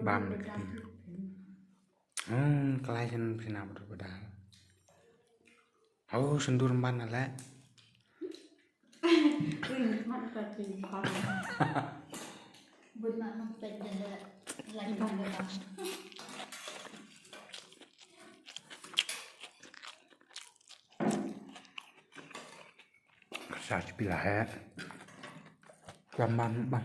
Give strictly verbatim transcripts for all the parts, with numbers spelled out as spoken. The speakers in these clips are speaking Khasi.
Bam. Hmm, kalai shen shen na bada bada. Oh, sendur mban na le. Ui, mat ka ti. Bun mat mat ka ti. Lai bam bam. Sa chi pila he. Bam bam bam.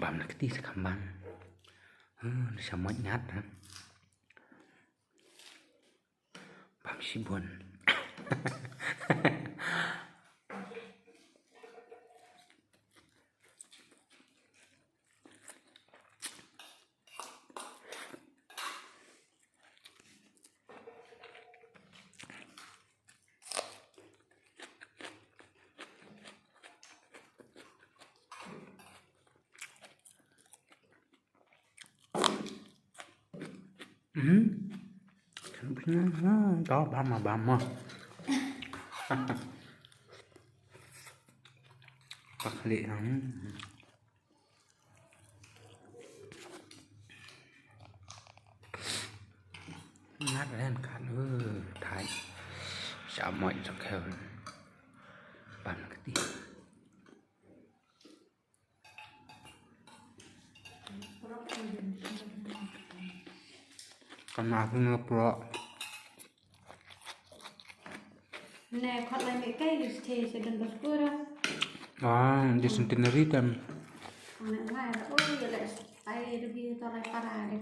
Bam na kti sa kam bam. Hmm, sa moit ngat ha. Bam shibun. Hmm. Kan punya, hmm, to bam ma, bam ma. Pak li, hmm. Ngat ren kan, uh, thai. Sa moit sa khel. Bam kti. Kan aku ngeprok. Ne, khot lai me kai, you stay, se dan berkura. Ah, di centenary tam. Ane lai ra, oh, ya lai, ai, de bi to lai para de.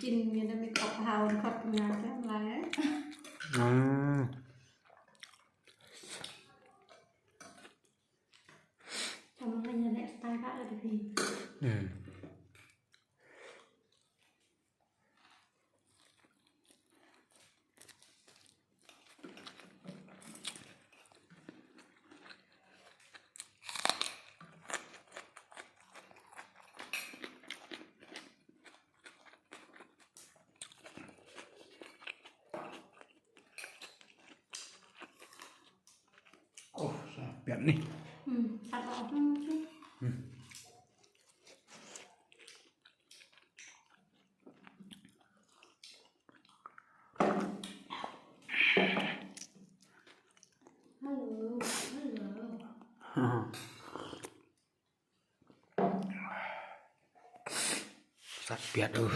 Kin ya de me khot hau, khot nya ke lai. Ah. Tama lai ya lai, stay ka de bi. Hmm. Oh, sa piat ni. Hmm, sa piat ni. Hmm. Hello, hello. Sa piat, uh.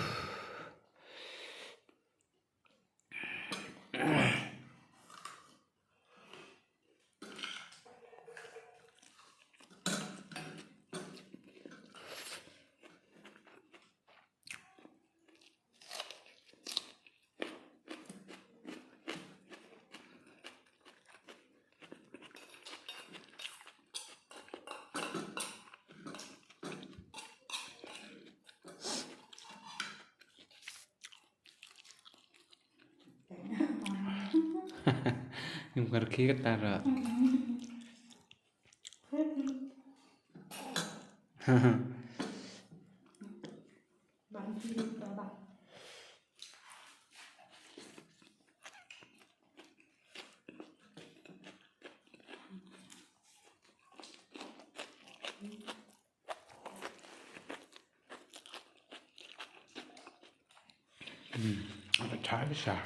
Yung karki katara. Hmm, ada chai bisa.